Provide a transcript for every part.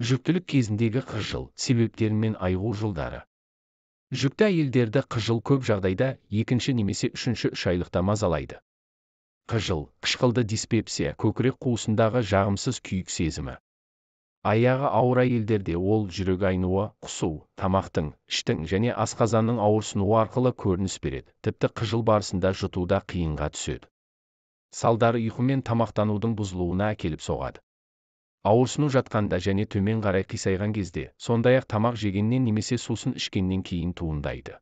Жүктілік кезіндегі қыжыл себептері мен айығу жолдары. Жүкті әйелдерді қыжыл көп жағдайда екінші немесе үшінші 3 айлықта мазалайды. Қыжыл, қышқылды диспепсия, көкірек қуысындағы жағымсыз күйік сезімі. Аяғы ауыр әйелдерде ол жүрек айнуы, құсу, тамақтың, іштің және асқазанның ауырсынуы арқылы көрініс береді, тіпті қыжыл барысында жұтуда қиынға түседі. Салдары ұйқы мен тамақтанудың бұзылуына әкеліп соғады. Ауырсыну жатқанда және төмен қарай қисайған кезде, сондай-ақ тамақ жегеннен немесе сусын ішкеннен кейін туындайды.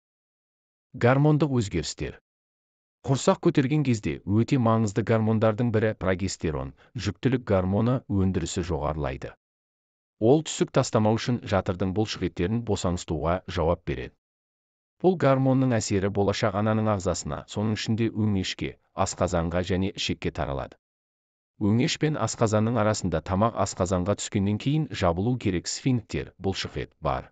Гормондық өзгерістер. Құрсақ көтерген кезде өте маңызды гормондардың бірі прогестерон, жүктілік гормоны өндірісі жоғарылайды. Ол түсік тастамау үшін жатырдың бұлшықеттерін босаңсытуға жауап береді. Бұл гормонның әсері болашақ ананың ағзасына, соның ішінде өңешке, асқазанға және ішекке таралады. Өңеш пен асқазанның арасында тамақ асқазанға түскеннен кейін жабылу керек сфинктер, бұлшықет бар.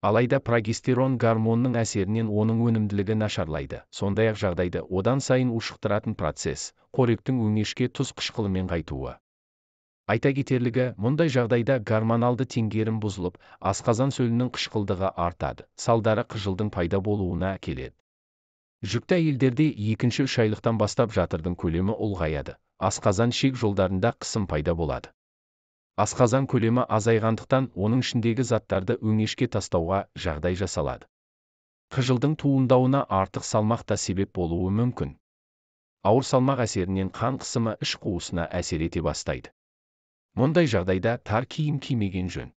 Алайда прогестерон гормонның әсерінен оның өнімділігі нашарлайды, сондай-ақ жағдайды одан сайын ушықтыратын процесс, қоректің өңешке тұз қышқылымен қайтуы. Айта кетерлігі, мұндай жағдайда гормоналды теңгерім бұзылып, асқазан сөлінің қышқылдығы артады, салдары қыжылдың пайда болуына әкеледі. Жүкті әйелдерде екінші 3 айлықтан бастап жатырдың көлемі ұлғаяды, асқазан ішек жолдарында қысым пайда болады. Асқазан көлемі азайғандықтан оның ішіндегі заттарды өңешке тастауға жағдай жасалады. Қыжылдың туындауына артық салмақ та себеп болуы мүмкін. Ауыр салмақ әсерінен қан қысымы іш қуысына әсер ете бастайды. Мұндай жағдайда тар киім кимеген жөн.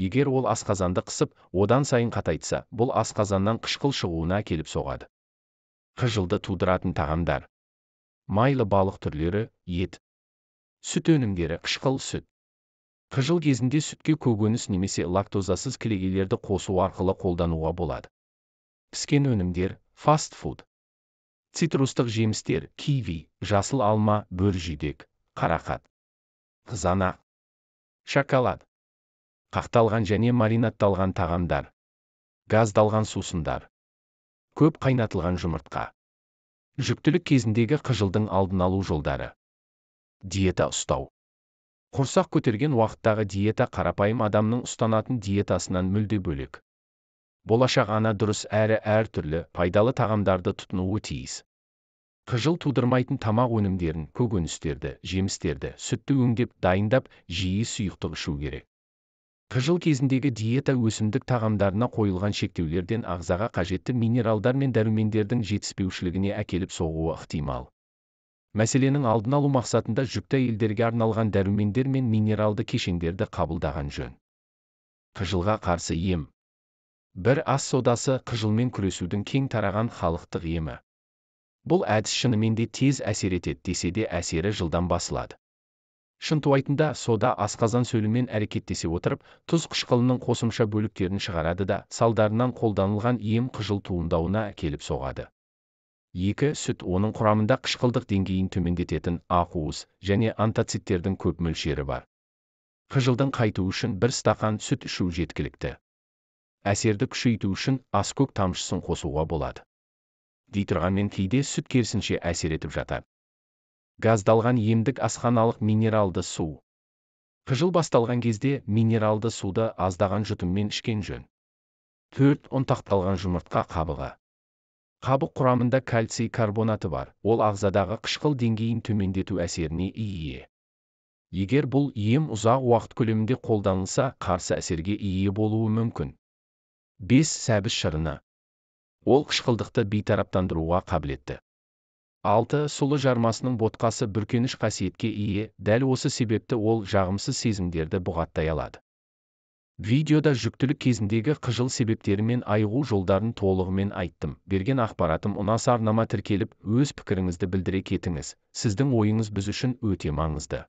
Егер ол асқазанды қысып, одан сайын қатайтса, бұл асқазаннан қышқыл шығуына әкеліп соғады. Қыжылды тудыратын тағамдар: майлы балық түрлері, ет, сүт өнімдері, қышқыл сүт. Қыжыл кезінде сүтке көкөніс немесе лактозасыз кілегейлерді қосу арқылы қолдануға болады. Піскен өнімдер, фаст фуд. Цитрустық жемістер, киви, жасыл алма, бөржидек, қарақат, қызанақ, шоколад. Қақталған және маринадталған тағамдар. Газдалған сусындар. Көп қайнатылған жұмыртқа. Жүктілік кезіндегі қыжылдың алдын алу жолдары. Диета ұстау. Құрсақ көтерген уақыттағы диета қарапайым адамның ұстанатын диетасынан мүлде бөлек. Болашақ ана дұрыс әрі әртүрлі пайдалы тағамдарды тұтынуы тиіс. Қыжыл тудырмайтын тамақ өнімдерін, көкөністерді, жемістерді, сүтті өңдеп, дайындап, жиі сұйықтық ішу керек. Қыжыл кезіндегі диета өсімдік тағамдарына қойылған шектеулерден ағзаға қажетті минералдар мен дәрумендердің жетіспеушілігіне әкеліп соғуы ықтимал. Мәселенің алдын алу мақсатында жүкті әйелдерге арналған дәрумендер мен минералды кешендерді қабылдаған жөн. Қыжылға қарсы ем. Бір ас содасы қыжылмен күресудің кең тараған халықтық емі. Бұл әдіс шынымен де тез әсер етеді, десе де әсері жылдам басылады. Шынтуайтында, сода асқазан сөлімен әрекеттесе отырып, тұз қышқылының қосымша бөліктерін шығарады да, салдарынан қолданылған ем қыжыл туындауына әкеліп соғады. 2. Сүт. Оның құрамында қышқылдық деңгейін төмендететін ақуыз және антацидтердің көп мөлшері бар. Қыжылдың қайтуы үшін бір стақан сүт ішу жеткілікті. Әсерді күшейту үшін аскөк тамшысын қосуға болады. Дей тұрғанмен, кейде сүт керісінше әсер етіп жатады. Газдалған емдік асханалық минералды су. Қыжыл басталған кезде минералды суды аздаған жұтыммен ішкен жөн. 4. Ұнтақталған жұмыртқа қабығы. Қабық құрамында кальций карбонаты бар, ол ағзадағы қышқыл деңгейін төмендету әсеріне ие. Егер бұл ем ұзақ уақыт көлемінде қолданылса, қарсы әсерге ие болуы мүмкін. 5. Сәбіз шырыны. Ол қышқылдықты бейтараптандыруға қабілетті. 6. Сұлы жармасының ботқасы бүркеніш қасиетке ие, дәл осы себепті ол жағымсыз сезімдерді бұғаттай алады. Видеода жүктілік кезіндегі қыжыл себептері мен айығу жолдарын толығымен айттым. Берген ақпаратым ұнаса, арнама тіркеліп, өз пікіріңізді білдіре кетіңіз. Сіздің ойыңыз біз үшін өте маңызды.